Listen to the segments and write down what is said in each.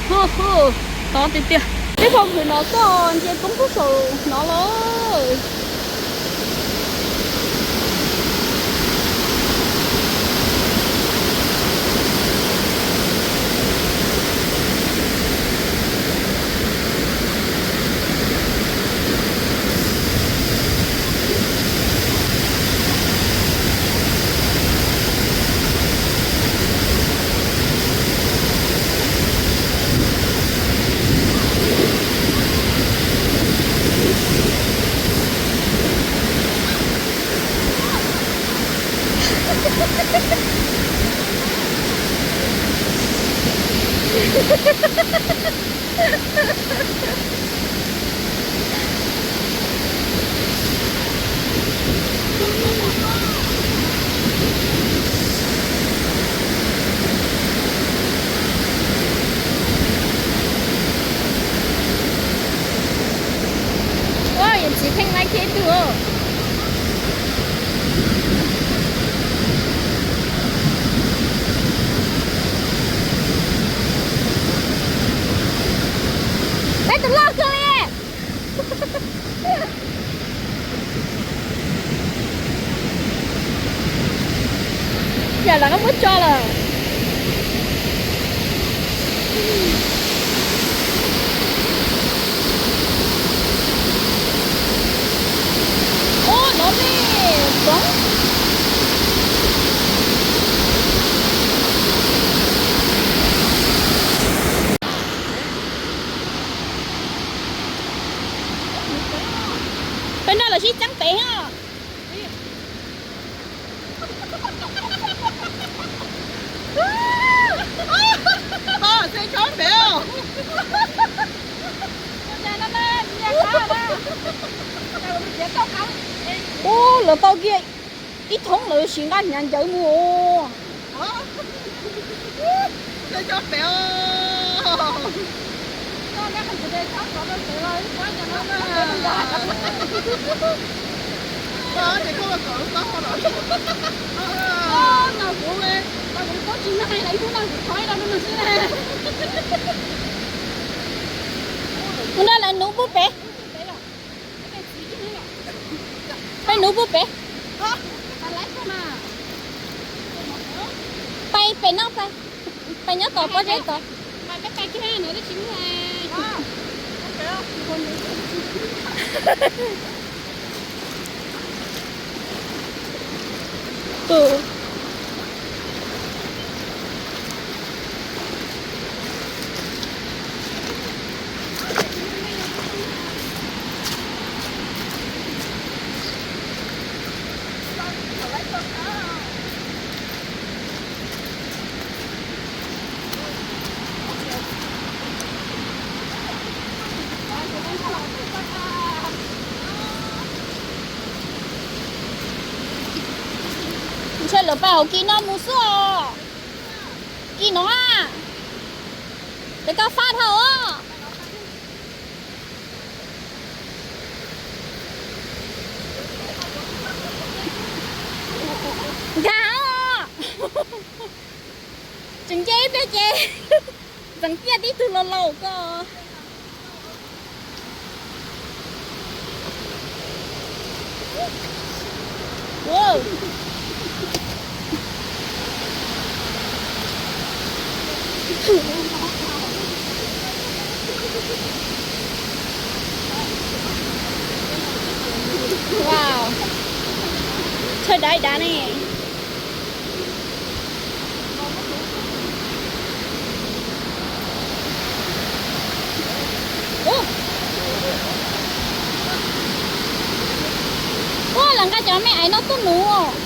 Hu hu, tod tiag tiag. Peb phov phwm no txog ntsia koob pub saum no los. Ua yus txiv pheej laib thiab tug. Peb tus loj kawg li. Yam lawv muab tso lawm. Ub, no me poob. Peb nrog lawv sib txeeb pem os. Ub, lawv tau kiag ib thoob lawv sim nqa hnyav ncawv mus. Mus nrog lawv nuv pub pem. Peb nuv pub pem. Pais pem no, pais nyob tom pob zeb tod. Ntshe lawv pais hauv kis no mus xwb os. Kis no a, peb koj fab dhau os. Nkag os. Tseem nce ib pliag ces ntxeev tiaj tib tug laus laus ko. Wow, tshaw dav dav ne. Ua, lawv nqa cov me aiv no tuaj nuv.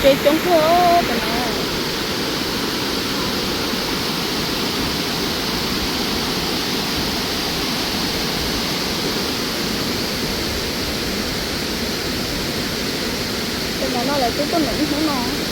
Coob kawg tus no. Tus no no lawv twb tuaj nws ib hnub no.